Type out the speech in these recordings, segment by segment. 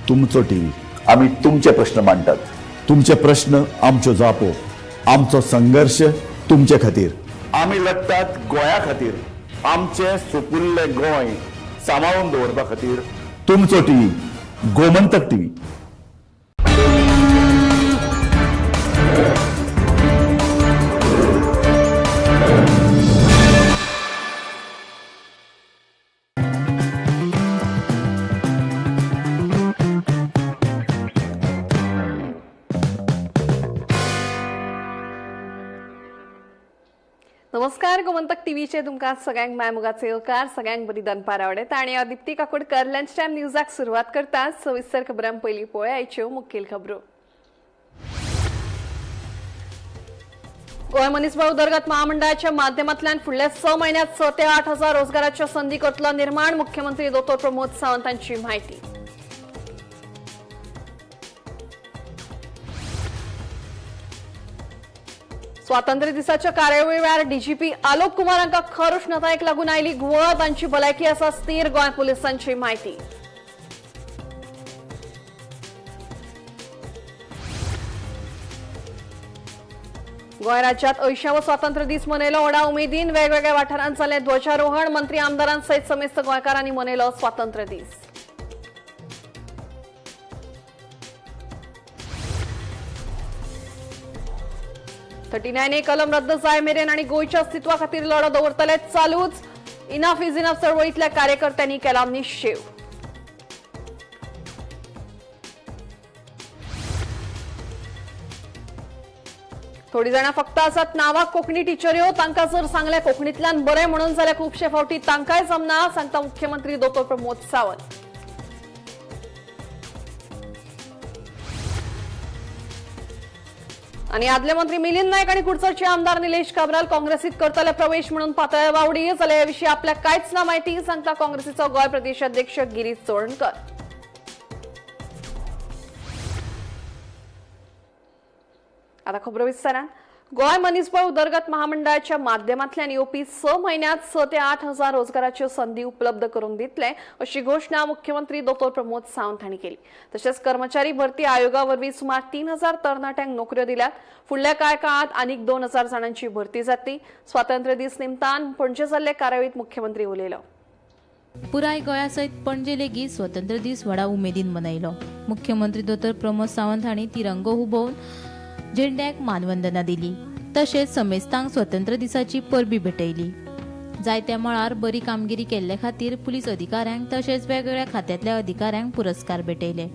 तुमचो टीव्ही. आमी तुमचे प्रश्न मांडटात. तुमचे प्रश्न आमच्यो जापो, आमचो संघर्श तुमचे खातीर. आमी लढटात गोंया खातीर, आमचें सुपुल्लें गोंय सांबाळून दवरपा खातीर. तुमचो टीव्ही, गोमंतक टीव्ही. नमस्कार, गोमंतक टीव्हीचे तुमकां सगळ्यांक मायमोगाचे येवकार. सगळ्यांक बरी दनपार आवडेत आनी हांव दीप्ती काकोडकर लंच टायम न्यूजाक सुरवात करता. सविस्तर खबरां पयलीं पळोवया आयच्यो मुखेल खबरो. गोंय मनीसबळ उदरगत महामंडळाच्या माध्यमांतल्यान फुडल्या 6 म्हयन्यांत 6 ते 8 हजार रोजगाराच्यो संदी करतलो निर्माण, मुख्यमंत्री दोतोर प्रमोद सावंत हांची म्हायती. स्वातंत्र्य दिसाच्या कार्यावळी वेळार डीजीपी आलोक कुमार हांकां खर उश्णतायेक लागून आयली घुंवळ, तांची भलायकी आसा स्थीर, गोंय पुलिसांची म्हायती. गोंय राज्यात 80वो स्वातंत्र्य दीस मनयलो व्हडा उमेदीन. वेगवेगळ्या वाठारांत जालें ध्वजारोहण. मंत्री, आमदारां सयत समेस्त गोंयकारांनी मनयलो स्वातंत्र्य दीस. 39A कलम रद्द जाय मेरेन आनी गोंयच्या अस्तित्वा खातीर लढो दवरतले चालूच, इनाफ is enough चळवळींतल्या कार्यकर्त्यांनी केला निश्चेव. थोडी जाणां फक्त आसात नांवाक कोंकणी टिचऱ्यो, तांकां जर सांगलें कोंकणींतल्यान बरें म्हणून जाल्यार खुबशे फावटी तांकांय जमना, सांगता मुख्यमंत्री दोतोर प्रमोद सावंत. आनी आदले मंत्री मिलिंद नायक आनी कुडचडचे आमदार निलेश काब्राल काँग्रेसीत करतले प्रवेश म्हणून पातळ्या वावडी, जाल्यार हे विशीं आपल्याक कांयच ना म्हायती, सांगता काँग्रेसीचो गोंय प्रदेश अध्यक्ष गिरीश चोडणकर. आता खबरो विस्तारान. गोंय मनीसबळ उदरगत महामंडळाच्या माध्यमांतल्यान येवपी 6 म्हयन्यांत 6 ते 8 हजार रोजगाराच्यो संदी उपलब्ध करून दितले अशी घोशणा मुख्यमंत्री दोतोर प्रमोद सावंत हांणी केली. तशेंच कर्मचारी भरती आयोगा वरवीं सुमार 3000 तरणाट्यांक नोकऱ्यो दिल्यात. फुडल्या कांय काळांत आनीक 2000 जाणांची भरती जातली. स्वातंत्र्य दीस निमतान पणजे जाल्ले कार्यावळींत मुख्यमंत्री उलयलो. पुराय गोंया सयत पणजे लेगीत स्वतंत्र दीस व्हडा उमेदीन मनयलो. मुख्यमंत्री दोतोर प्रमोद सावंत हांणी तिरंगो हुबोवन झेंड्याक मानवंदना दिली, तशेंच समेस्तांक स्वतंत्र दिसाची परबी भेटयली. जायत्या मळार बरी कामगिरी केल्ले खातीर पुलीस अधिकाऱ्यांक तशेंच वेगवेगळ्या खात्यांतल्या अधिकाऱ्यांक पुरस्कार भेटयले.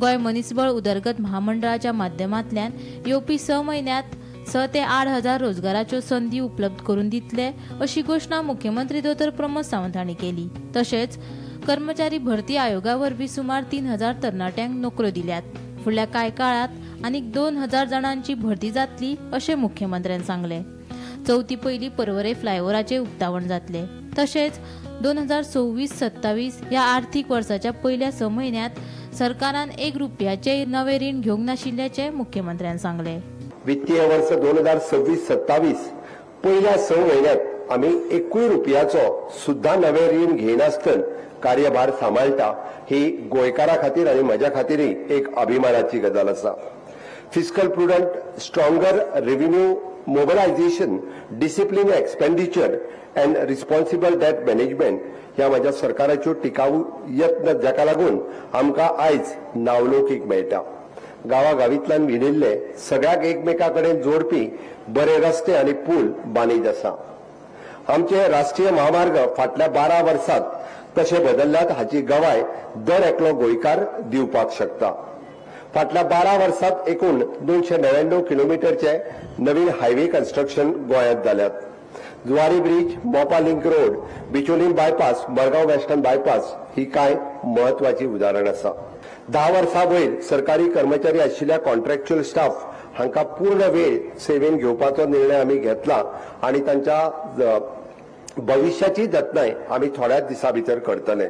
गोंय मनीसबळ उदरगत महामंडळाच्या माध्यमांतल्यान येवपी 6 म्हयन्यांत 6 ते 8 हजार रोजगाराच्यो संदी उपलब्ध करून दितले अशी घोशणा मुख्यमंत्री दोतोर प्रमोद सावंत हांणी केली. तशेंच कर्मचारी भरती आयोगा वरवीं सुमार 3000 तरणाट्यांक नोकऱ्यो दिल्यात. फुडल्या कांय काळांत आनीक 2000 जाणांची भरती जातली अशें मुख्यमंत्र्यान सांगलें. चवथी पयलीं पर्वरे फ्लायओव्हराचें उक्तावण जातलें. तशेंच 2026-27 ह्या आर्थीक वर्साच्या पयल्या 6 म्हयन्यांत सरकारान 1 रुपयाचें नवें रीण घेवंक नाशिल्ल्याचें मुख्यमंत्र्यान सांगलें. वित्तीय वर्स 2026-27 पयल्या 6 म्हयन्यांत आमी 1 रुपयाचो सुद्दां नवें रीण घेयनासतना कार्यभार सांबाळटा, ही गोंयकारा खातीर आनी म्हज्या खातीरय एक अभिमानाची गजाल आसा. Fiscal prudent, stronger revenue mobilisation, discipline expenditure and responsible debt management ह्या म्हज्या सरकाराच्यो टिकाऊ यत्न, जाका लागून आमकां आयज नावलौकीक मेळटा. गांवागांवींतल्यान विणिल्ले सगळ्याक एकमेका कडेन जोडपी बरे रस्ते आनी पूल बांदीत आसा. आमचे राष्ट्रीय महामार्ग फाटल्या 12 वर्सांत कशे बदलल्यात हाची गवाय दर एकलो गोंयकार दिवपाक शकता. फाटल्या 12 वर्सांत एकूण 299 किलोमिटरचे नवीन हायवे कन्स्ट्रक्शन गोंयांत जाल्यात. Zuari bridge, Mopa link road, Bicholim bypass, Margao western bypass ही कांय म्हत्वाची उदाहरण आसा. 10 वर्सां वयर सरकारी कर्मचारी आशिल्ल्या कॉन्ट्रॅक्च्युअल स्टाफ हांकां पूर्ण वेळ सेवेन घेवपाचो निर्णय आमी घेतला आनी तांच्या भविश्याची जतनाय आमी थोड्याच दिसां भितर करतले.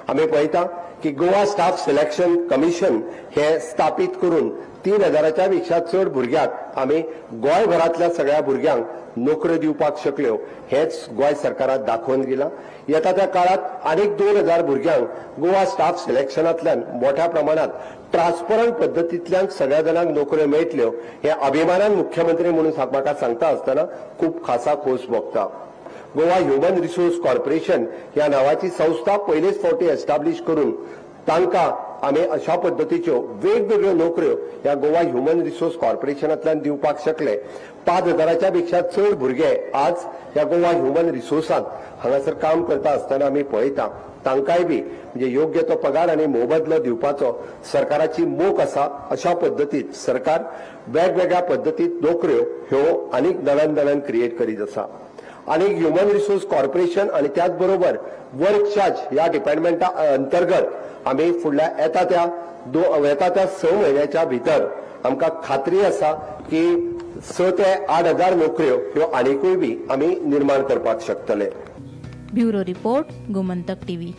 आमी पळयता की की गोवा स्टाफ सिलेक्शन कमिशन हे स्थापीत करून 3,000 पेक्षा चड भुरग्यांक आमी गोंयभरांतल्या सगळ्या भुरग्यांक नोकऱ्यो दिवपाक शकल्यो हेच गोंय सरकाराक दाखोवन दिलां. येता त्या काळात आनीक 2,000 भुरग्यांक गोवा स्टाफ सिलेक्शनांतल्यान मोठ्या प्रमाणात ट्रान्सपरंट पद्दतींतल्यान सगळ्या जाणांक नोकऱ्यो मेळटल्यो हे अभिमानान मुख्यमंत्री म्हणून म्हाका सांगता आसतना खूब खासा खोस भोगता. गोवा ह्युमन रिसोर्स कॉर्पोरेशन ह्या नावाची संस्था पयलेच फावटी एस्टाब्लिश करून तांकां आमी अशा पद्दतीच्यो वेगवेगळ्यो नोकऱ्यो ह्या गोवा ह्युमन रिसोर्स कॉर्पोरेशनांतल्यान दिवपाक शकले. 5,000 पेक्षा चड भुरगे आज ह्या गोवा ह्युमन रिसोर्सांत हांगासर काम करता आसतना आमी पळयता. तांकांय बी म्हणजे योग्य तो पगार आनी मोबदलो दिवपाचो सरकाराची मोख आसा. अशा पद्दतीत सरकार वेगवेगळ्या पद्दतीत नोकऱ्यो ह्यो आनीक नव्यान नव्यान क्रिएट करीत आसा. आनी ह्युमन रिसोर्स कॉर्पोरेशन आनी त्याच बरोबर वर्क चार्ज ह्या डिपार्टमेंटा अंतर्गत आमी फुडल्या येता त्या 6 म्हयन्याच्या भितर आमकां खात्री आसा की 6 ते 8,000 नोकऱ्यो ह्यो आनीकूय बी आमी निर्माण करपाक शकतले. Bureau report, Gomantak TV.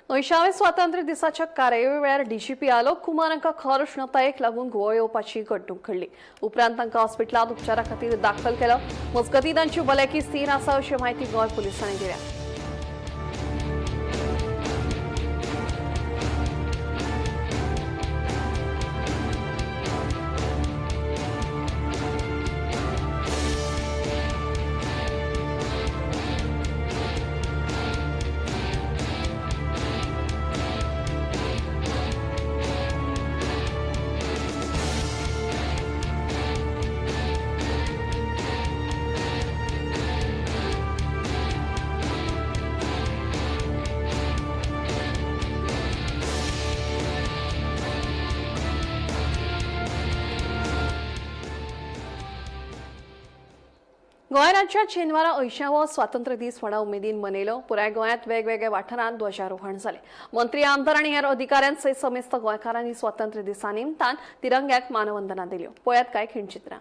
80व्या स्वातंत्र्य दिसाच्या कार्यावळी वेळार डीजीपी आलोक कुमार हांकां खर उश्णतायेक लागून घुंवळ येवपाची घडणूक घडली. उपरांत तांकां हॉस्पिटलांत उपचारा खातीर दाखल केलो. मजगतीं तांची भलायकी स्थिर आसा अशी म्हायती गोंय पुलिसांनी दिल्या. गोंय राज्यात शेनवारा 80वो स्वातंत्र्य दीस व्हडा उमेदीन मनयलो. पुराय गोंयांत वेगवेगळ्या वाठारांत ध्वजारोहण जालें. मंत्री, आमदार आनी हेर अधिकाऱ्यांसयत समेस्त गोंयकारांनी स्वातंत्र्य दिसा निमतान तिरंग्याक मानवंदना दिल्यो. पळयात कांय खिणचित्रां.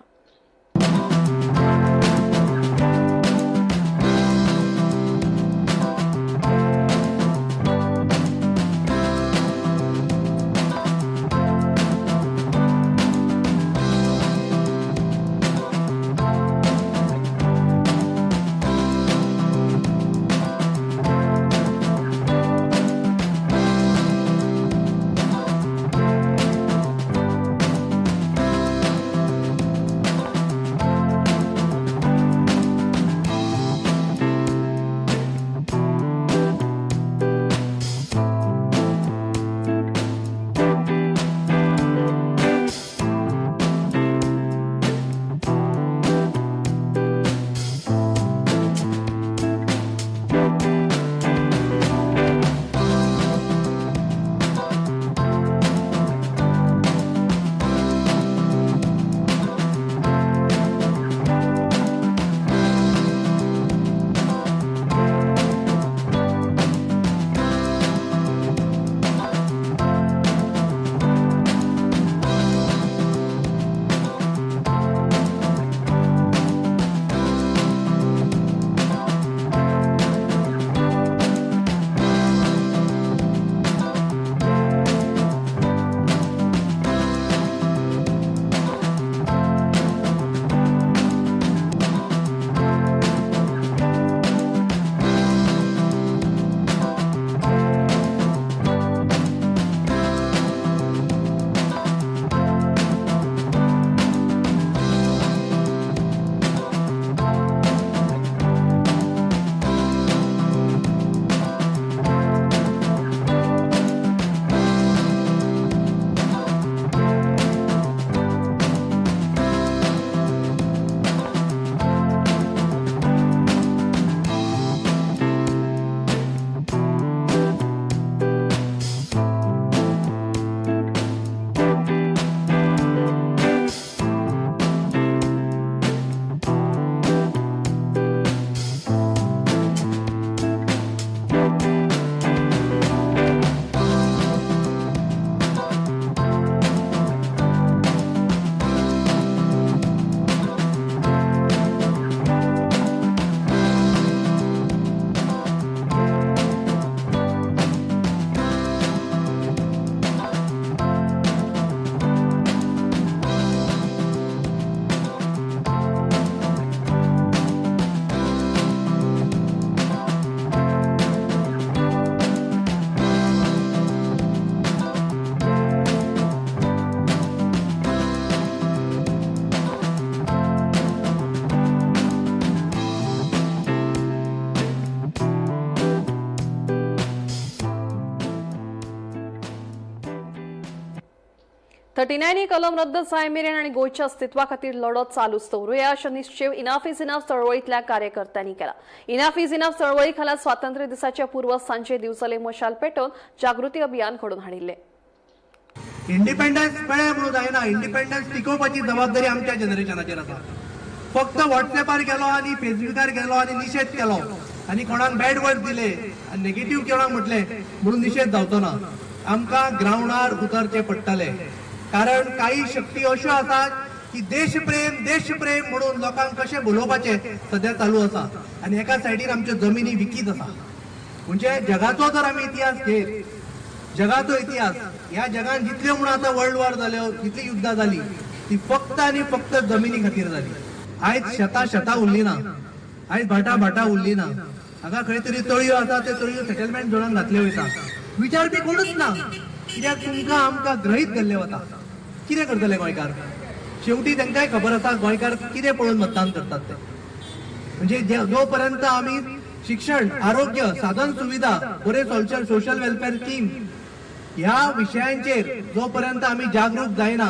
39 ही कलम रद्द जाय मेरेन आनी गोंयच्या अस्तित्वा खातीर लढो चालूच दवरुया अशें निश्चेव इनफ is enough चळवळींतल्या कार्यकर्त्यांनी केला. इनफ is enough चळवळी खाला स्वातंत्र्य दिसाच्या पूर्व सांजे दिवचले मशाल पेटोवन जागृती अभियान घडोवन हाडिल्लें. इंडिपेंडन्स मेळ्ळें म्हणून जायना, इंडिपेंडन्स टिकोवपाची जबाबदारी आमच्या जनरेशनाचेर आसा. फक्त व्हॉट्सएपार गेलो आनी फेसबुकार गेलो आनी निशेध केलो आनी कोणाक बॅड वर्ड दिले आनी नेगेटीव कोणाक म्हटलें म्हणून निशेध जावचो ना. आमकां ग्रावंडार उतरचें पडटलें, कारण काही शक्ती अश्यो आसात की देशप्रेम देशप्रेम म्हणून लोकांक कशें भुलोवपाचें सद्या चालू आसा आनी एका सायडीन आमच्यो जमिनी विकीत आसा. म्हणजे जगाचो जर आमी इतिहास घेत, जगाचो इतिहास, ह्या जगान जितल्यो म्हणून आतां वर्ल्ड वॉर जाल्यो, जितली युद्धां जाली, ती फक्त आनी फक्त जमिनी खातीर जाली. आयज शेतां शेतां उरली ना, आयज भाटां भाटां उरली ना. हांगा खंय तरी तळयो आसा, त्यो तळयो सेटलमेंट झोनान घातल्यो वयता. विचारपी कोणूच ना, कित्याक तुमकां आमकां गृहीत धरले वता. कितें करतले गोंयकार? शेवटी तांकांय खबर आसा गोंयकार कितें पळोवन मतदान करतात ते. म्हणजे जो पर्यंत आमी शिक्षण, आरोग्य, साधन सुविधा, बरे सोशल सोशल वेलफेअर स्कीम ह्या विशयांचेर जोपर्यंत आमी जागरूक जायना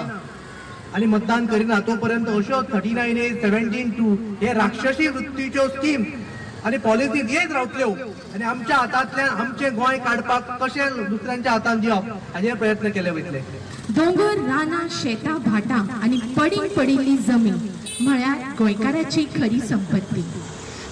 आनी मतदान करिना, तोपर्यंत अश्यो 39A, 17(2) हे राक्षसी वृत्तीच्यो स्कीम आनी पॉलिसी येत रावतल्यो आनी आमच्या हातांतल्यान आमचें गोंय काडपाक कशें दुसऱ्यांच्या हातांत दिवप हाजेर प्रयत्न केले वयतले. दोंगर, रानां, शेतां, भाटां आनी पडींग पडिल्ली जमीन म्हळ्यार गोंयकाराची खरी संपत्ती.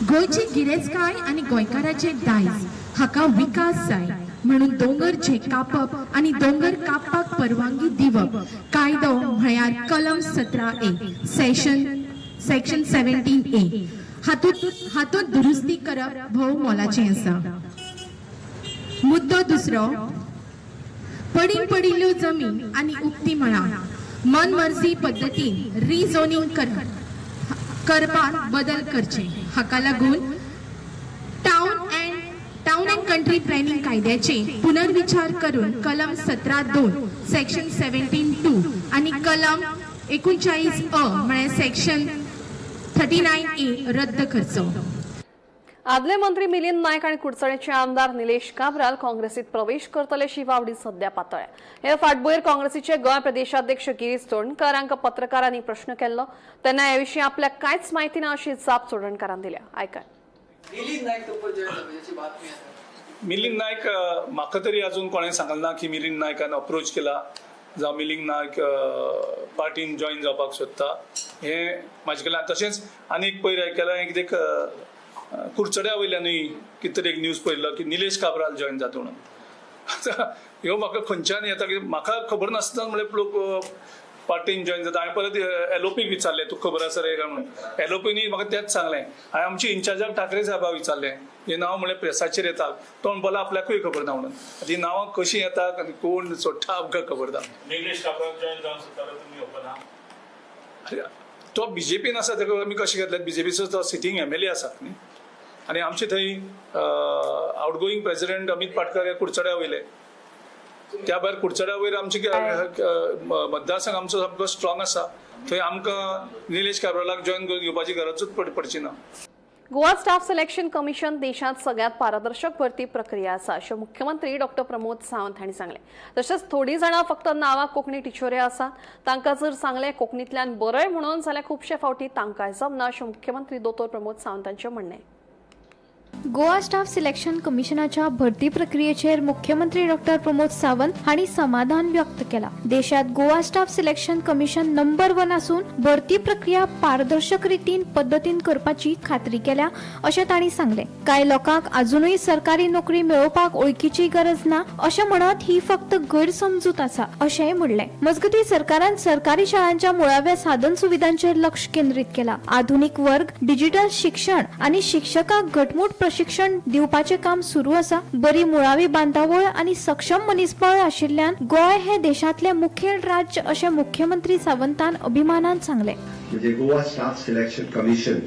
गोंयची गिरेस्तकाय आनी गोंयकाराचें दायज हाका विकास जाय म्हणून दोंगर जे कापप आनी दोंगर कापपाक परवानगी दिवप कायदो म्हळ्यार कलम 17A, section 17A हातूंत हातूंत दुरुस्ती करप भोव मोलाचें आसा. मुद्दो दुसरो, पडींग पडिल्ल्यो जमीन आनी उक्ती मळां मनमर्जी पद्दतीन रिझोनिंग करपाक बदल करचे. हाका लागून Town and Country Planning कायद्याचे पुनर्विचार करून कलम 17(2), सेक्शन 17(2) आनी कलम 39अ म्हळ्यार सेक्शन 39A रद्द करचो. आदले मंत्री मिलिंद नायक आनी कुडचडेचे आमदार निलेश काब्राल काँग्रेसीत प्रवेश करतले अशी वावडी सध्या पातळ्या. हे फाटभुंयेर काँग्रेसीचे गोंय प्रदेशाध्यक्ष गिरीश चोडणकर हांकां पत्रकारांनी प्रश्न केल्लो तेन्ना हे विशीं आपल्याक कांयच म्हायती ना अशी जाप चोडणकारान दिल्या. आयकाय. मिलिंद नाईक तो जॉईन जावपाची बातमी आसा. मिलिंद नायक, म्हाका तरी अजून कोणें सांगलें ना की मिलिंद नायकान अप्रोच केला जावं मिलिंद नायक पार्टीन जॉईन जावपाक सोदता. हें म्हाजे कडल्यान. तशेंच आनी एक पयर आयकलां, कितें कुडचड्या वयल्यानूय कितें तरी एक न्यूज पळयल्लो की निलेश काब्राल जॉईन जाता म्हणून. आतां ह्यो म्हाका खंयच्यान येता की म्हाका खबर नासतना म्हणल्यार लोक पार्टीन जॉईन जाता. हांवें परत एलओपीक विचारलें, तुका खबर आसा रे काय म्हणून. एलओपीनी म्हाका तेंच सांगलें. हांवें आमचे इन्चार्जाक ठाकरे साहेबाक विचारलें, हे नांव म्हणल्यार प्रेसाचेर येता. तो म्हणपाक आपल्याकूय खबर ना म्हणून. ही नांवां कशीं येता आनी कोण सोडटा आमकां खबर ना. निलेश काब्राल जॉईन जावंक सोदता, तुमी ओपन आहा? अरे, तो बीजेपीन आसा, ताका आमी कशें घेतले? बीजेपीचो तो सिटींग एमएलए आसा न्ही. आनी आमचे थंय आउटगोईंग प्रेसिडेंट अमित पाटकर हे कुडचड्या वयले. त्या भायर कुडचड्या वयर आमचे मतदारसंघ आमचो सामको स्ट्रॉंग आसा. थंय आमकां निलेश काब्रालाक जॉईन करून घेवपाची गरजूच पडची ना. गोवा स्टाफ सिलेक्शन कमिशन देशात सगळ्यात पारदर्शक भरती प्रक्रिया आसा अशें मुख्यमंत्री डॉक्टर प्रमोद सावंत हांणी सांगलें. तशेंच थोडीं जाणां फक्त नांवाक कोंकणी टिचरी आसात, तांकां जर सांगलें कोंकणींतल्यान बरय म्हणून जाल्यार खुबशे फावटी तांकांय जमना अशें मुख्यमंत्री दोतोर प्रमोद सावंत हांचें म्हणणें. गोवा स्टाफ सिलेक्शन कमिशनाच्या भरती प्रक्रियेचेर मुख्यमंत्री डॉक्टर प्रमोद सावंत हांणी समाधान व्यक्त केला. देशात Goa staff selection commission number 1 आसून भरती प्रक्रिया पारदर्शक रितीन पद्दतीन करपाची खात्री केल्या अशें तांणी सांगलें. कांय लोकांक अजुनूय सरकारी नोकरी मेळोवपाक ओळखीची गरज ना अशें म्हणत ही फक्त गैरसमजूत आसा अशेंय म्हणलें. मजगतीं, सरकारान सरकारी शाळांच्या मुळाव्या साधन सुविधांचेर लक्ष केंद्रीत केला. आधुनिक वर्ग, डिजिटल शिक्षण आनी शिक्षकांक घटमूट प्रशिक्षण दिवपाचें काम सुरू आसा. बरी मुळावी बांदावळ आनी सक्षम मनीसबळ आशिल्ल्यान गोंय हे देशांतलें मुखेल राज्य अशें मुख्यमंत्री सावंतान अभिमानान सांगलें. म्हणजे गोवा स्टाफ सिलेक्शन कमिशन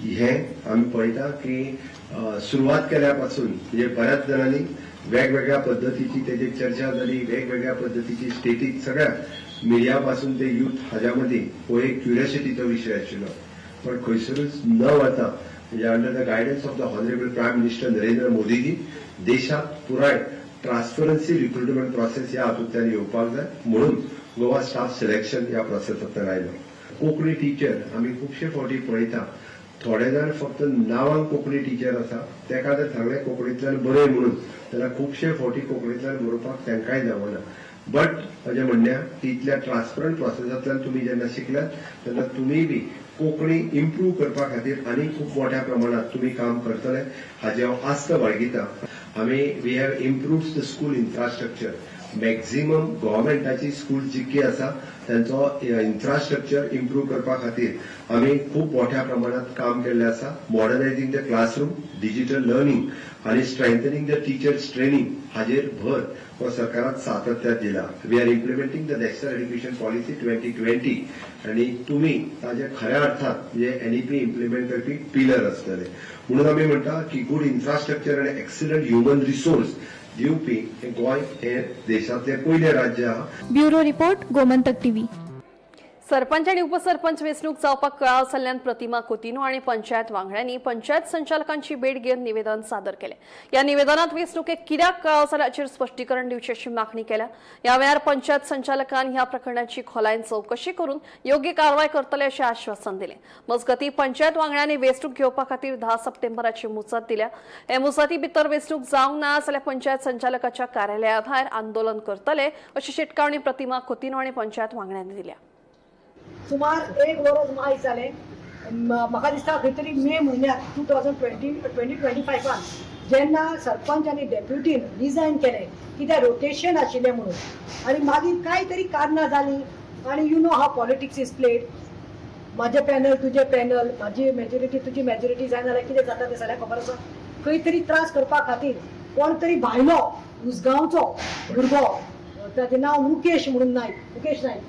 हे आमी पळयता की सुरवात केल्या पासून म्हणजे बऱ्याच जाणांनी वेगवेगळ्या पद्दतीची तेजेर चर्चा जाली. वेगवेगळ्या पद्दतीची स्टेटीक सगळ्या मिडिया पासून ते युथ हाज्या मदीं हो एक क्युरियोसिटीचो विशय आशिल्लो. पण खंयसरूच न वता म्हणजे under the guidance of the Honourable Prime Minister Narendra Modiji देशात पुराय ट्रान्सपरन्सी रिक्रुटमेंट प्रोसेस ह्या हातूंतल्यान येवपाक जाय म्हणून गोवा स्टाफ सिलेक्शन ह्या प्रोसेसांतल्यान आयलो. कोंकणी टिचर आमी खुबशे फावटी पळयता, थोडे जाण फक्त नांवांक कोंकणी टिचर आसा, ताका जर सांगलें कोंकणींतल्यान बरय म्हणून जाल्यार खुबशे फावटी कोंकणींतल्यान बरोवपाक तांकांय जावना. बट म्हजें म्हणणें की इतल्या ट्रान्सपरंट प्रोसेसांतल्यान तुमी जेन्ना शिकल्यात तेन्ना तुमी बी कोंकणी इम्प्रूव करपा खातीर आनी खूब मोठ्या प्रमाणात तुमी काम करतले हाजी हांव आस्त बाळगिता. आमी we have improved the school infrastructure. Maximum गव्हर्मेंटाची स्कूल जितकी आसा तांचो इन्फ्रास्ट्रक्चर इम्प्रूव करपा खातीर आमी खूब मोठ्या प्रमाणात काम केल्लें आसा. Modernising the classroom, digital learning आनी स्ट्रेंथनिंग the teachers training हाजेर भर हो सरकारान सातत्यात दिला. We are implementing the national education policy 2020 आनी तुमी ताजे खऱ्या अर्थात म्हणजे एनईपी इम्प्लिमेंट करपी पिलर आसतले. म्हणून आमी म्हणटा की गुड इन्फ्रास्ट्रक्चर आनी एक्सिलंट ह्युमन रिसोर्स दिवपी हे गोंय हे देशांतलें पयलें राज्य आहा. Bureau report, Gomantak TV. Sarpanch आणि उपसरपंच वेंचणूक जावपाक कळाव जाल्ल्यान प्रतिमा कुतिन्हो आनी पंचायत वांगड्यांनी पंचायत संचालकांची भेट घेवन निवेदन सादर केलें. ह्या निवेदनात वेंचणुकेक कित्याक कळाव जाला हाचेर स्पश्टीकरण दिवचें अशी मागणी केल्या. ह्या वेळार पंचायत संचालकान ह्या प्रकरणाची खोलायेन चवकशी करून योग्य कारवाय करतले अशें आश्वासन दिलें. मजगतीं पंचायत वांगड्यांनी वेंचणूक घेवपा खातीर 10 सप्टेंबराची मुजत दिल्या. हे मुजती भितर वेंचणूक जावंक ना जाल्यार पंचायत संचालकाच्या कार्यालया भायर आंदोलन करतले अशी शिटकावणी प्रतिमा कुतिन्हो आनी पंचायत वांगड्यांनी दिल्या. सुमार एक वरस मायज जालें, म्हाका दिसता खंय तरी मे म्हयन्यात 2025 जेन्ना सरपंच आनी डेप्युटीन रिजायन केलें कित्याक रोटेशन आशिल्लें म्हणून, आनी मागीर कांय तरी कारणां जालीं आनी you know how politics is played. म्हाजें पॅनल तुजें पॅनल, म्हाजी मेजॉरिटी तुजी मेजॉरिटी जायना जाल्यार कितें जाता तें सगळ्यांक खबर आसा. खंय तरी त्रास करपा खातीर कोण तरी भायलो उसगांवचो भुरगो, ताचें नांव मुकेश म्हणून नायक, मुकेश नायक,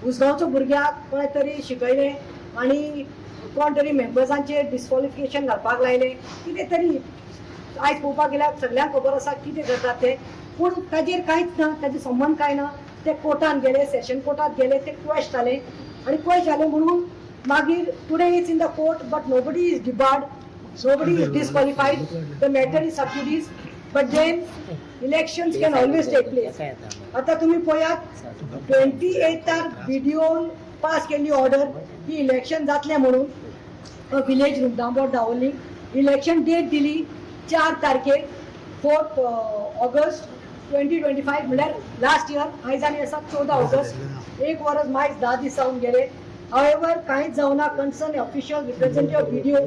उसगांवचो भुरग्याक कोणें तरी शिकयलें आनी कोण तरी मेंबर्सांचेर डिस्क्वॉलिफिकेशन घालपाक लायलें. कितें तरी आयज पळोवपाक गेल्यार सगल्यांक खबर आसा कितें करतात ते, पूण ताजेर कांयच ना, ताजे संबंद कांय ना. ते कोर्टान गेले, सेशन कोर्टात गेले, ते क्वेश जाले आनी क्वेश जाले म्हणून मागीर today is in the court, but nobody is debarred, nobody is disqualified, the matter is sub judice, but then elections can always take place. आता तुम्ही पळयात, 28 बीडीओन पास केल्ली ऑर्डर की इलेक्शन जातलें म्हणून विलेज रुमडांबोर दावोलीम इलेक्शन डेट दिली 4 तारखेर, 4 ऑगस्ट 2025, म्हणल्यार लास्ट इयर. आयज आनी आसा 14 ऑगस्ट, एक वरस मायज 10 दीस जावन गेले. हावेवर कांयच जावना. Concern official representative BDO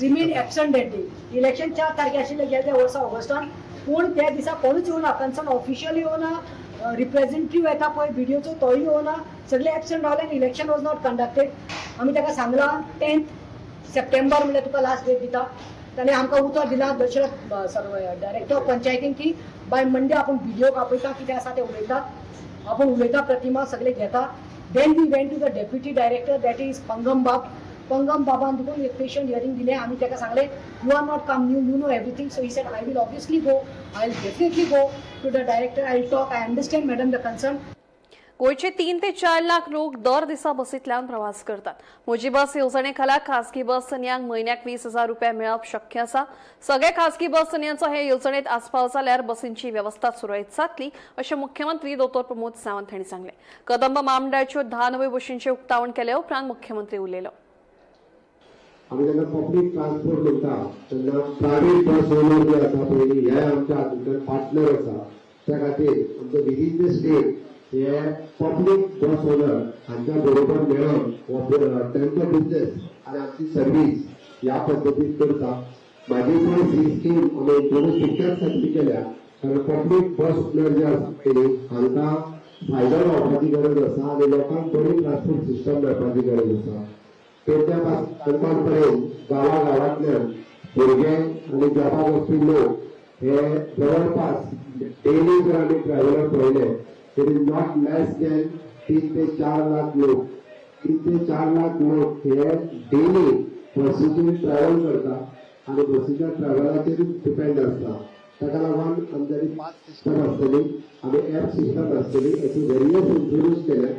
remain absent that day. Election 4 तारखे आशिल्लें गेल्या वर्सा ऑगस्टान, पूण त्या दिसा कोणूच येवना, कन्सर्न ऑफिशियल येवना, रिप्रेझेंटेटिव्ह येता पळय बीडीओचो तोय येवना, सगळे एबसंट रावले आनी इलेक्शन वॉज not conducted. आमी ताका सांगलां 10 सप्टेंबर म्हणल्यार तुका लास्ट डेट दिता. ताणें आमकां उतर दिलां दशरथ सर्व डायरेक्टर पंचायतीन की बाय मंडे आपूण बीडीओक आपयता, कितें आसा तें उलयतात, आपूण उलयता, प्रतिमा सगळे घेता. Then we went to the deputy director, that is Pangam बाब. पंगम बाबान देखून एक पेशंट हियरींग दिलें. आमी ताका सांगलें, you are not come new, you know everything. So he said, I will obviously go, I will definitely go to the director, I will talk, I understand madam the concern. गोंयचे 3 ते 4 लाख लोक दर दिसा बसींतल्यान प्रवास करतात. म्हजी बस येवजणे खाला खासगी बस चलयांक म्हयन्याक 20,000 रुपया मेळप शक्य आसा. सगळ्या खासगी बस चलयांचो हे येवजणेत आस्पाव जाल्यार बसींची वेवस्था सुरळीत जातली अशें मुख्यमंत्री दोतोर प्रमोद सावंत हांणी सांगलें. कदंब म्हामंडळाच्यो 10 नव्यो बशींचें उक्तावण केले उपरांत मुख्यमंत्री उलयलो. आमी जेन्ना पब्लीक ट्रान्सपोर्ट म्हणटा तेन्ना प्रायवेट बस ओनर जे आसा पळय, हे आमच्या हातूंतल्यान पार्टनर आसा. त्या खातीर आमचो विदीन the state हे पब्लीक बस ओनर हांच्या बरोबर मेळोन हो तांचो बिजनेस आनी आमची सर्वीस ह्या पद्दतीन करता. म्हाजी बस ही स्कीम आमी इंट्रोड्यूस तितक्याच खातीर केल्या, कारण पब्लीक बस ओनर जे आसा पळय हांकां फायदो जावपाची गरज आसा आनी लोकांक बरी ट्रान्सपोर्ट सिस्टम मेळपाची गरज आसा. पेडण्या पासून काणकोण पर्यंत गांवा गांवांतल्यान भुरगे आनी जॉबाक वचपी लोक हे जवळपास डेली जर आमी ट्रॅव्हलर पळयले, it is not less than 3 ते 4 लाख लोक. 3 ते 4 लाख लोक हे डेली बसीचेर ट्रॅव्हल करता आनी बसीच्या ट्रॅव्हलाचेरूच डिपेंड आसता. ताका लागून आमच्यानी पास सिस्टम आसतली आनी एप सिस्टम आसतली, अशी वेरियस इंट्रोड्यूस केल्या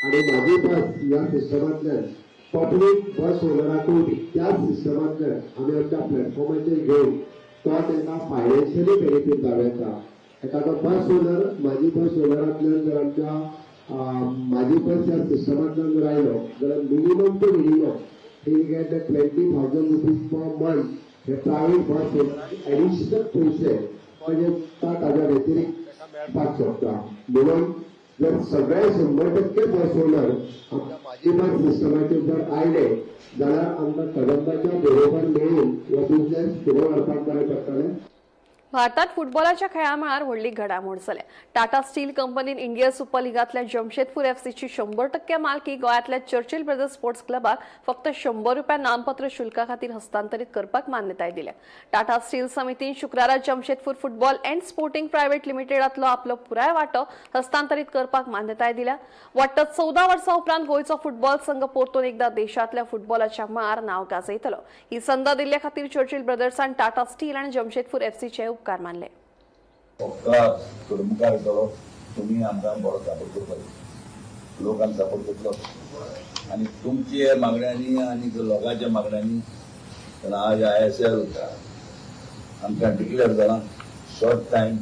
आनी म्हाजी बस ह्या सिस्टमांतल्यान पब्लीक बस ओनराकूय बी त्याच सिस्टमांतल्यान आमी आमच्या प्लॅटफॉर्माचेर घेवन तो तांकां फायनान्शियली बेनिफीट जावं येता. एखादो बस ओनर म्हाजी बस ओनरांतल्यान जर आमच्या म्हाजी बस ह्या सिस्टमांतल्यान जर आयलो जाल्यार minimum to minimum he will get the ₹20,000 per month. हे प्रायव्हेट बस एडिशनल पयशे म्हणजे ताज्या व्यतिरिक्त मेळपाक शकता. म्हणून जर सगळे 100% बस ओनर आमच्या म्हाजी बस सिस्टमाचेर जर आयले जाल्यार आमकां कदंबाच्या बरोबर मेळून हो बिजनेस फुडें व्हरपाक बरें पडटलें. भारतात फुटबॉलाच्या खेळामळार व्हडली घडामोड जाल्या. टाटा स्टील कंपनीन इंडिया सुपर लिगांतल्या जमशेदपूर एफसीची 100% मालकी गोंयांतल्या चर्चिल ब्रदर्स स्पोर्ट्स क्लबाक फक्त ₹100 नामपत्र शुल्का खातीर हस्तांतरीत करपाक मान्यताय दिल्या. टाटा स्टील समितीन शुक्रारा Jamshedpur Football and Sporting Private लिमिटेडांतलो आपलो पुराय वांटो हस्तांतरीत करपाक मान्यताय दिल्या. वट्ट 14 वर्सां उपरांत गोंयचो फुटबॉल संघ परतून एकदा देशांतल्या फुटबॉलाच्या मळार नांव गाजयतलो. ही संद दिल्ले खातीर चर्चिल ब्रदर्सान टाटा स्टील आनी जमशेदपूर एफसीचे उपकार मानले. क्लब फुडें मुखार येतलो. तुमी आमकां बरो सपोर्ट करपाक, लोकान सपोर्ट करतलो आनी तुमचे मागण्यांनी आनी लोकांच्या मागण्यांनी तेन्ना आज ISL आमकां डिक्लेअर जाला. शॉर्ट टायम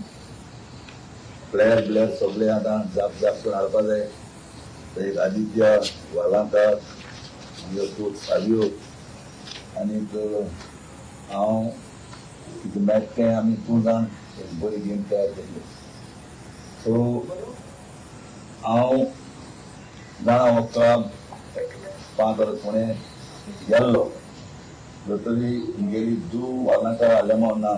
प्लेयर ब्लेयर सगळे आतां जाप जाप करून हाडपा जाय. एक आदित्य वालांकार, आमगे कोच सावियो आनीक हांव कितें मेळटा तें आमी तूं जाण एक बरी गेम तयार केली. सो हांव जाणा, हो क्लब 5 वर्स फुडें गेल्लो जर तरी मुगेली धूव वालांकार आलेमांव ना,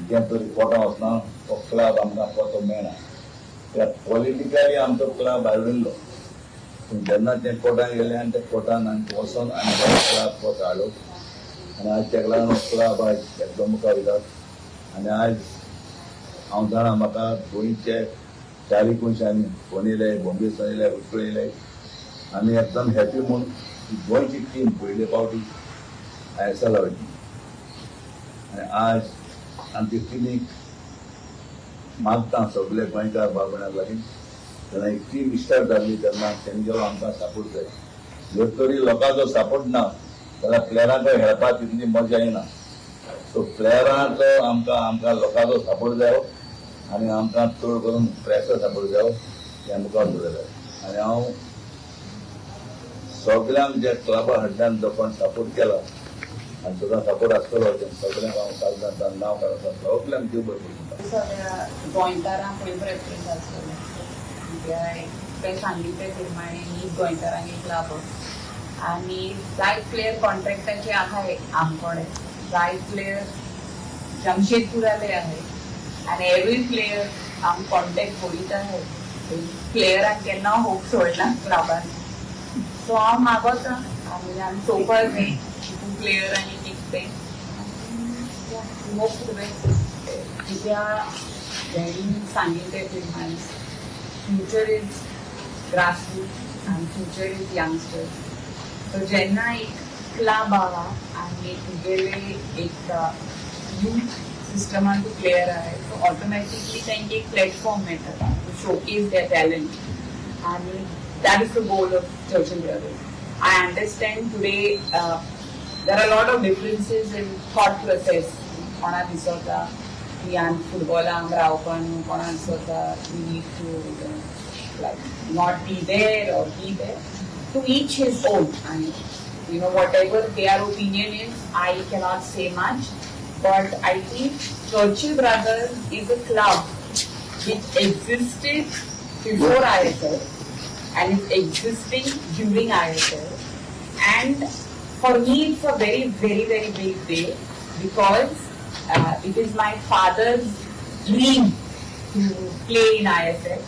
जें तरी कोर्टां वचना, तो क्लब आमकां परतो मेळना. कित्याक पॉलिटिकली आमचो क्लब भायर उरलो. पूण जेन्ना ते कोर्टान गेले आनी त्या कोर्टान आनी वचोन आनी तो क्लब परतो हाडलो आनी आज तेका लागून क्लब आज एकदम मुखार वयता. आनी आज हांव जाणा, म्हाका गोंयचे चारी कोनशांनी फोन येयले, बॉम्बे सून येयले, उत्कळ येयले आनी एकदम हॅपी म्हूण गोंयची टीम पयले फावटी ISL वयतली. आनी आज आमचे टिमीक मागता सगळे गोंयकार भाव भयणां लागीं, तेन्ना एक टीम स्टार्ट जाल्ली तेन्ना तेंगेलो आमकां सपोर्ट जाय. जर तरी लोकांचो सपोर्ट ना जाल्यार प्लेयरांक खेळपाक तितली मजा येना. सो प्लेयरांचो आमकां लोकांचो सपोर्ट जायो आनी आमकां चड करून प्रेसो सपोर्ट जायो. हें मुखार उरलें. आनी हांव सगल्यांक जे क्लबा कडल्यान जो कोण सपोर्ट केला आनी तुका सपोर्ट आसतलो, ते सगल्यांक हांव काल नांव काडटा, सगल्यांक देव बरें करूं म्हणटा. सगळ्या गोंयकारांक पयलीं प्रेफरन्स आसतलें, कित्याक ते सांगिल्ले ते प्रमाणे न्ही गोंयकारांक एक क्लब आनी जायत प्लेयर कॉन्ट्रॅक्टाचे आहाय आमकोडे, जायत प्लेयर जमशेदपुराले आहे आनी एवरी प्लेयर आम कॉन्टेक्ट करीत आहाय. प्लेयरांक केन्ना होप सोडना क्लबान. सो हांव मागोता आनी आमी चोवपाक जाय प्लेयर आनी कितें तें. होप फॉर बेस्ट, कित्याक डॅडीन सांगिल्लें ते प्रमाणे फ्युचर is grassroot आनी फ्युचर is youngsters. सो जेन्ना एक क्लब आहा आनी तुगेले एक यूथ सिस्टमान तूं प्लेयर आहाय, सो ऑटोमॅटिकली तांकां एक प्लॅटफॉर्म मेळटा टू शोकेस there talent आनी that is the goal of Churchill Brothers. I understand today there are lot of differences in thought process. कोणा दिसता की आमी फुटबॉलाक रावपा न्हू, कोणा दिसता we need to like not be there or be there. To each his own. And whatever their opinion is, I cannot say much. But I think Churchill Brothers is a club which existed before ISL and is existing during ISL. And for me, it's a very, very, very big day because it is my father's dream to play in ISL.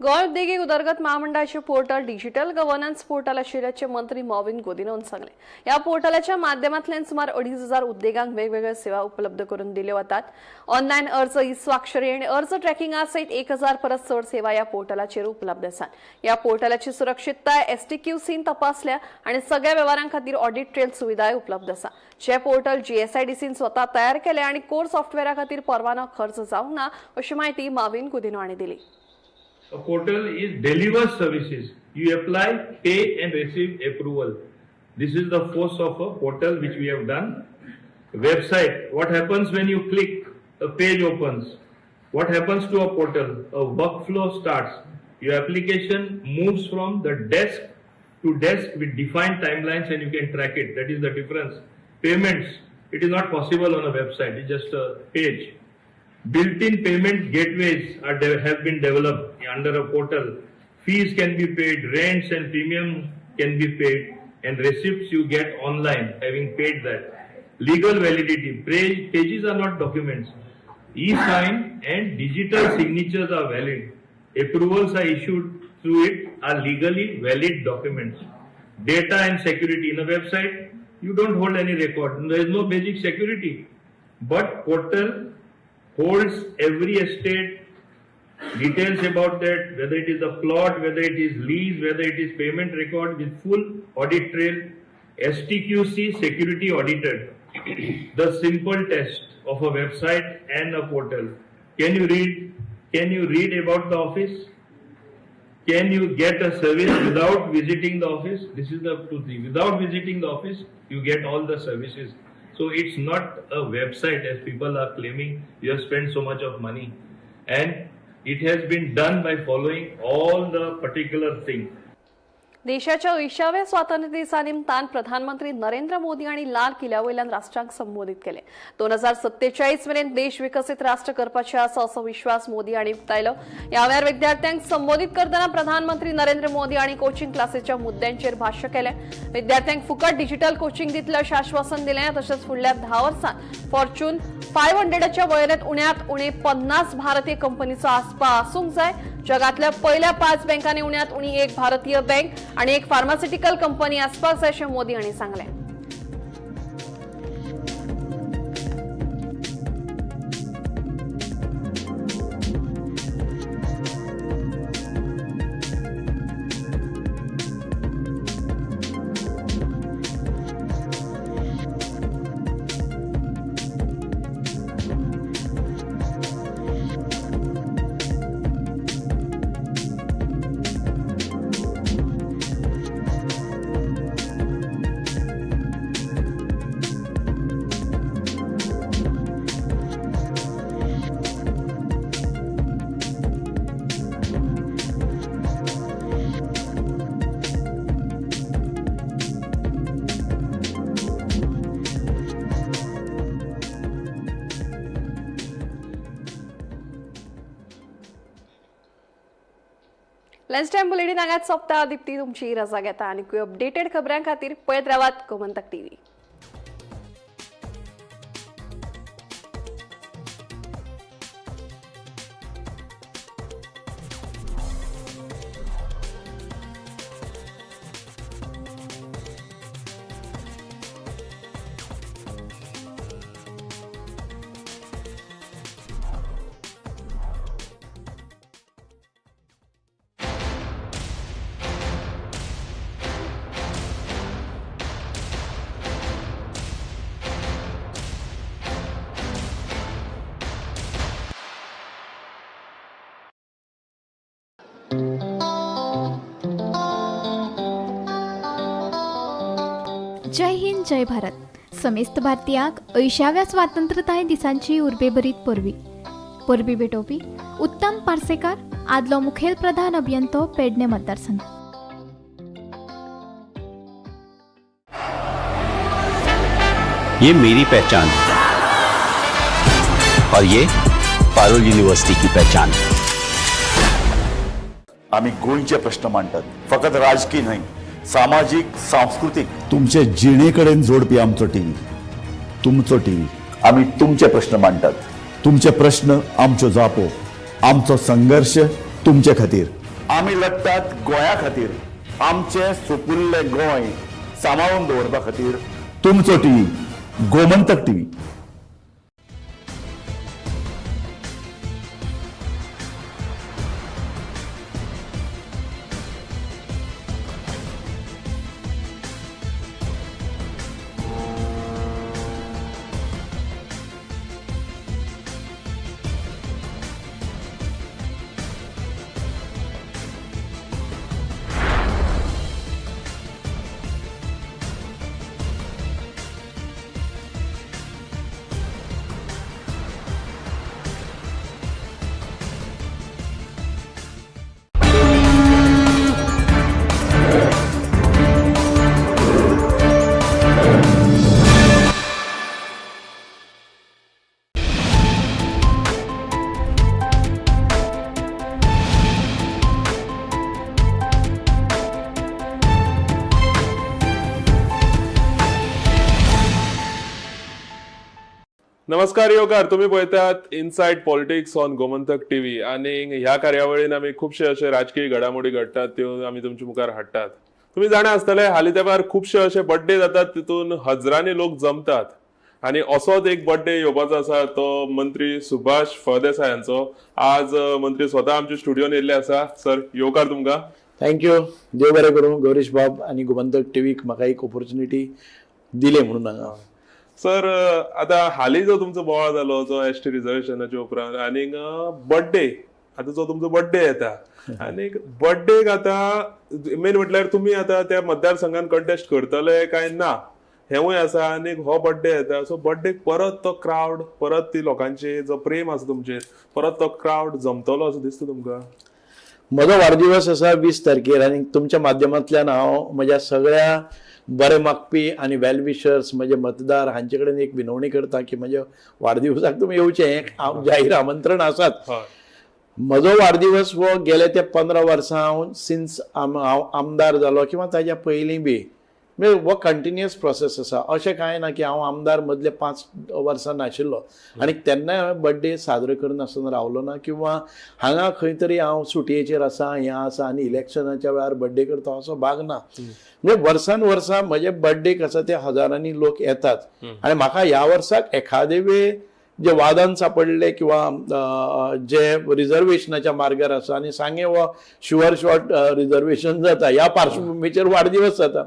Goa उद्देगीक उदरगत महामंडळाचे portal digital governance portal आशिल्ल्याचे मंत्री मॉविन गोदिनोन सांगले. ह्या पोर्टलाच्या माध्यमांतल्यान सुमार 2500 उद्देगांक वेगवेगळ्यो सेवा उपलब्ध करून दिल्यो वतात. ऑनलायन अर्ज, ई स्वाक्षरी आनी अर्ज ट्रॅकिंगा सयत 1000 परस चड सेवा ह्या पोर्टलाचेर उपलब्ध आसात. ह्या पोर्टलाची सुरक्षितताय एसटीक्यूसीन तपासल्या आनी सगळ्या वेव्हारां खातीर ऑडिट ट्रेल सुविधाय उपलब्ध आसा. जे पोर्टल जीएसआयडीसीन स्वता तयार केले आनी कोर सॉफ्टवेअरा खातीर परवानो खर्च जावंक ना, अशी म्हायती माविन गुदिनो हांणी दिली. A portal is delivers services. You apply, pay and receive approval. This is the force of a portal which we have done. Website, what happens when you click, a page opens. What happens to a portal? A workflow starts. Your application moves from the desk to desk with defined timelines and you can track it. That is the difference. Payments, it is not possible on a website, it's just a page. Built-in payment gateways have been developed under a portal. Fees can be paid, rents and premium can be paid, and receipts you get online having paid that. Legal validity, pages are not documents. E-sign and digital signatures are valid. Approvals are issued through it are legally valid documents. Data and security. In a website, you don't hold any record. There is no basic security. But portal holds every estate, details about that, whether it is a plot, whether it is lease, whether it is payment record with full audit trail, STQC security audited. The simple test of a website and a portal. Can you read? Can you read about the office? Can you get a service without visiting the office? This is the two things. Without visiting the office, you get all the services. So it's not a website as people are claiming you have spent so much of money. And it has been done by following all the particular things. देशाच्या 80व्या स्वातंत्र्य दिसा निमतान प्रधानमंत्री नरेंद्र मोदी आनी लाल किल्ल्या वयल्यान राष्ट्रांक संबोधित केले. 2047 मेरेन देश विकसीत राष्ट्र करपाचे आसा असो विश्वास मोदी हांणी उक्तायलो. ह्या वेळार विद्यार्थ्यांक संबोधित करतना प्रधानमंत्री नरेंद्र मोदी हांणी कोचिंग क्लासीच्या मुद्द्यांचेर भाष्य केलें. विद्यार्थ्यांक फुकट डिजिटल कोचिंग दितले अशें आश्वासन दिलें. तशेंच फुडल्या 10 वर्सांत फॉर्च्यून 500च्या वळेरेंत उण्यांत उणे 50 भारतीय कंपनीचो आस्पाव आसूंक जाय. जगातल्या पहिल्या 5 बँकांनी उण्यांत उणी 1 भारतीय बँक आणि 1 फार्मास्युटिकल कंपनी आसपाक जाय अशें मोदी हांणी सांगलें. लंच टायम बुलेटीन हांगाच सोंपता. दीप्ती तुमची रजा घेता आनी अपडेटेड खबरां खातीर पळयत रावात गोमंतक टीव्ही. जय हिंद जय भारत. समेस्त भारतीयांक 80व्या स्वातंत्रताय दिसांची उर्बेभरीत परबी. परबी भेटोवपी उत्तम पार्सेकार, आदलो मुखेल प्रधान अभियंतो, पेडणे मतदारसंघ. ये मेरी पहचान और ये पारुल यूनिवर्सिटी की पहचान. आमी गोंयचे प्रश्न मांडटात, फकत राजकीय न्हय, सामाजीक, सांस्कृतीक. तुमचे जिणे कडेन जोडपी आमचो टीव्ही, तुमचो टीव्ही. आमी तुमचे प्रश्न मांडटात, तुमचे प्रश्न आमच्यो जापो, आमचो संघर्श तुमचे खातीर. आमी लढटात गोंया खातीर, आमचें सुपुल्लें गोंय सांबाळून दवरपा खातीर. तुमचो टीव्ही, गोमंतक टीव्ही. नमस्कार येवकार. तुमी पळयतात inside politics on Gomantak TV आनी ह्या कार्यावळीन आमी खुबशे अशे राजकीय घडामोडी घडटात, त्यो आमी तुमच्या मुखार हाडटात. तुमी जाणा आसतले, हालीं तेंपार खुबशे अशे बड्डे जातात, तितून हजरांनी लोक जमतात आनी असोच एक बड्डे येवपाचो आसा, तो मंत्री सुभाष फळदेसाय हांचो. आज मंत्री स्वता आमच्या स्टुडियोन येयल्ले आसा. सर, येवकार तुमकां. Thank you. देव बरें करूं गौरीश बाब आनी गोमंतक टीव्हीक म्हाका एक ऑपॉर्च्युनिटी दिले म्हणून हांगा. सर, आता हालीं जो तुमचो बोवाळ जालो, जो एसटी रिझर्वेशनाच्या उपरांत आनीक बड्डे, आतां जो तुमचो बड्डे येता आनीक बड्डेक आतां मेन म्हटल्यार तुमी आतां त्या मतदारसंघान कंटेस्ट करतले काय ना हेंवूय आसा आनीक हो बड्डे येता, सो बड्डेक परत तो क्रावड, परत ती लोकांची जो प्रेम आसा तुमचेर, परत तो क्रावड जमतलो असो दिसता तुमकां? म्हजो वाडदिवस आसा 20 तारखेर आनी तुमच्या माध्यमांतल्यान हांव म्हज्या सगळ्या बरें मागपी आनी वेल विशर्स, म्हजे मतदार हांचे कडेन एक विनवणी करता की म्हज्या वाडदिवसाक तुमी येवचें, हें हांव जाहीर आमंत्रण आसात. म्हजो वाडदिवस हो गेले ते 15 वर्सां हांव सिन्स हांव आमदार जालो किंवा ताज्या पयलीं बी, म्हणजे हो कंटिन्युअस प्रोसेस आसा. अशें कांय ना की हांव आमदार मदले 5 वर्सां नाशिल्लो आनी तेन्नाय हांवें बड्डे साजरो करनासतना रावलो ना किंवा हांगा खंय तरी हांव सुटयेचेर आसा, हें आसा आनी इलेक्शनाच्या वेळार बड्डे करता असो भाग ना. म्हणजे वर्सान वर्सां म्हजे बड्डेक आसा ते हजारांनी लोक येतात आनी म्हाका ह्या वर्साक एखादे वेळ जे वादान सापडले किंवा जे रिझर्वेशनाच्या मार्गार आसा आनी सांगे हो शुअर शॉर्ट रिझर्वेशन जाता, ह्या पार्श्वभूमीचेर वाडदिवस जाता.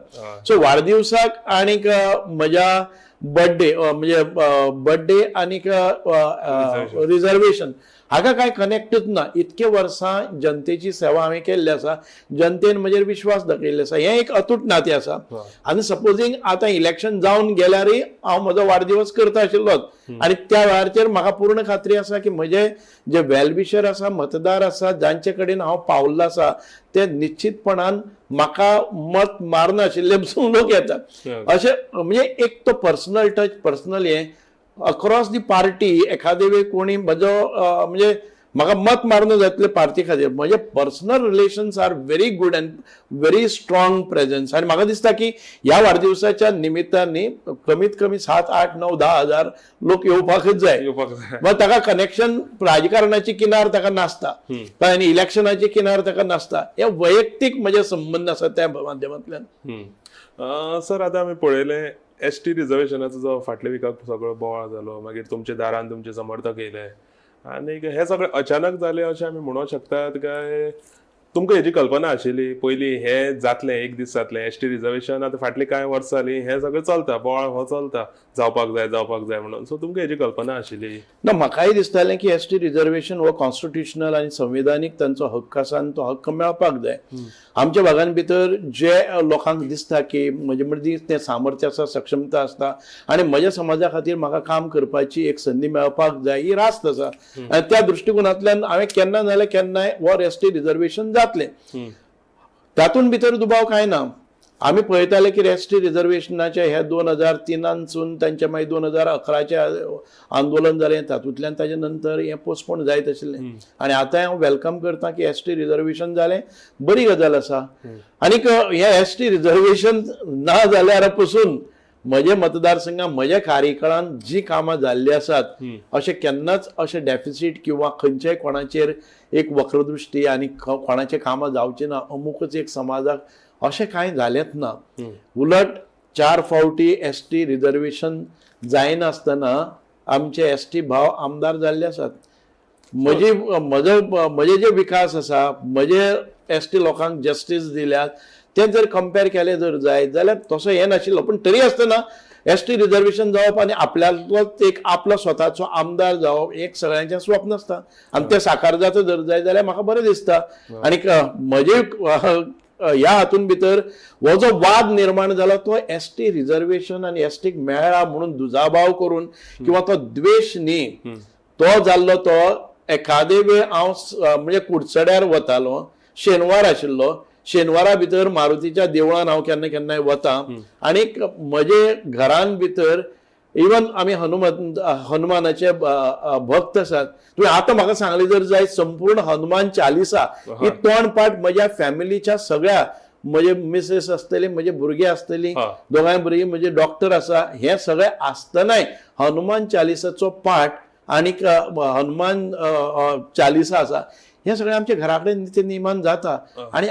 सो वाडदिवसाक आनीक म्हज्या बड्डे म्हणजे बड्डे आनीक रिझर्वेशन हाका कांय कनेक्टूच ना. इतके वर्सां जनतेची सेवा हांवें केल्ली आसा, जनतेन म्हजेर विश्वास दाखयल्लो आसा, हें एक अतूट नातें आसा. आनी सपोजींग आतां इलेक्शन जावन गेल्यारय हांव म्हजो वाडदिवस करता आशिल्लोच आनी त्या वेळाचेर म्हाका पूर्ण खात्री आसा की म्हजे जे वेलविशर आसा, मतदार आसा, जांचे कडेन हांव पावल्लो आसा, ते निश्चितपणान म्हाका मत मारनाशिल्ले पसून लोक येतात. अशें म्हणजे एक तो पर्सनल टच, पर्सनल हें अक्रॉस the party. एखादे वेळ कोणी म्हजो म्हणजे म्हाका मत मारून जातले पार्टी खातीर, म्हजे personal relations are very good and very strong presence. आनी म्हाका दिसता की ह्या वाडदिवसाच्या निमित्तांनी कमीत कमी 7, 8, 9, 10 हजार लोक येवपाकच जाय. मग ताका कनेक्शन राजकारणाची किनार ताका नासता आनी इलेक्शनाची किनार ताका नासता, हे वैयक्तीक म्हजे संबंद आसा त्या माध्यमांतल्यान. सर, आतां आमी पळयलें एसटी रिझर्वेशनाचो जो फाटल्या विकाक सगळो बोवाळ जालो, मागीर तुमच्या दारान तुमचे समर्थक येयले आनी हे सगळें अचानक जालें अशें आमी म्हणूंक शकतात काय तुमकां हेजी कल्पना आशिल्ली पयलीं हें जातलें, एक दीस जातलें एसटी रिझर्वेशन? आतां फाटलीं कांय वर्सां जालीं हें सगळें चलता, बोवाळ हो चलता, जावपाक जाय जावपाक जाय म्हणून, सो तुमकां हेजी कल्पना आशिल्ली? ना, म्हाकाय दिसतालें की एसटी रिझर्वेशन हो कॉन्स्टिट्युशनल आनी संविधानीक तांचो हक्क आसा आनी तो हक्क मेळपाक जाय. आमच्या भागान भितर जे लोकांक दिसता की म्हजे मदीं तें सामर्थ्य आसा, सक्षमता आसता आनी म्हज्या समाजा खातीर म्हाका काम करपाची एक संदी मेळपाक जाय, ही रास्त आसा. आनी त्या दृश्टिकोनांतल्यान हांवें केन्ना नाजाल्यार केन्नाय हो एसटी रिझर्वेशन जातलें, तातूंत भितर दुबाव कांय ना. आमी पळयताले की एसटी रिझर्वेशनाचे हे 2003 सून तांचे मागीर 2011चें आंदोलन जालें, तातूंतल्यान ताजे नंतर हें पोस्टपोन जायत आशिल्लें. आनी आतां हांव welcome करता की एसटी रिझर्वेशन जालें, बरी गजाल आसा. आनीक हें एसटी रिझर्वेशन ना जाल्यार पसून म्हजे मतदारसंघात, म्हज्या कार्यकाळान जी कामां जाल्लीं आसात, अशें केन्नाच अशें डेफिसीट किंवा खंयच्याय कोणाचेर एक वक्रदृश्टी आनी कोणाचें कामां जावचें ना अमुकच एक समाजाक, अशें कांय जालेंच ना. उलट 4 फावटी एसटी रिझर्वेशन जायनासतना आमचे एसटी भाव आमदार जाल्ले आसात. म्हजी म्हजो म्हजे जे विकास आसा, म्हजे एसटी लोकांक जस्टीस दिल्यात, ते जर कंपेर केले जर जायत जाल्यार तसो हें नाशिल्लो. पूण तरी आसतना एसटी रिझर्वेशन जावप आनी आपल्यातलोच एक आपलो स्वताचो आमदार जावप एक सगळ्यांचें स्वप्न आसता आनी तें साकार जाता जर जायत जाल्यार म्हाका बरें दिसता. आनीक म्हजे ह्या हातून भितर हो जो वाद निर्माण जाला तो एसटी रिझर्वेशन आनी एसटीक मेळ्ळा म्हणून दुजाभाव करून किंवा तो द्वेश न्ही, तो जाल्लो तो एखादे वेळ हांव म्हणजे कुडचड्यार वतालो, शेनवार आशिल्लो, शेनवारा भितर मारुतीच्या देवळान हांव केन्ना केन्नाय वता आनीक म्हजे घरान भितर इवन आमी हनुमानाचे भक्त आसात. तुवें आतां म्हाका सांगलें जर जाय, संपूर्ण हनुमान चालिसा ही तोंडपाठ म्हज्या फॅमिलीच्या सगळ्या म्हजे मिसेस आसतली, म्हजे भुरगे आसतली, दोगांय भुरगीं म्हजे डॉक्टर आसा. हें सगळें आसतनाय हनुमान चालिसाचो पाठ आनीक हनुमान चालिसा आसा, हें सगळें आमच्या घरा कडेन नित्य नेमान जाता. आनी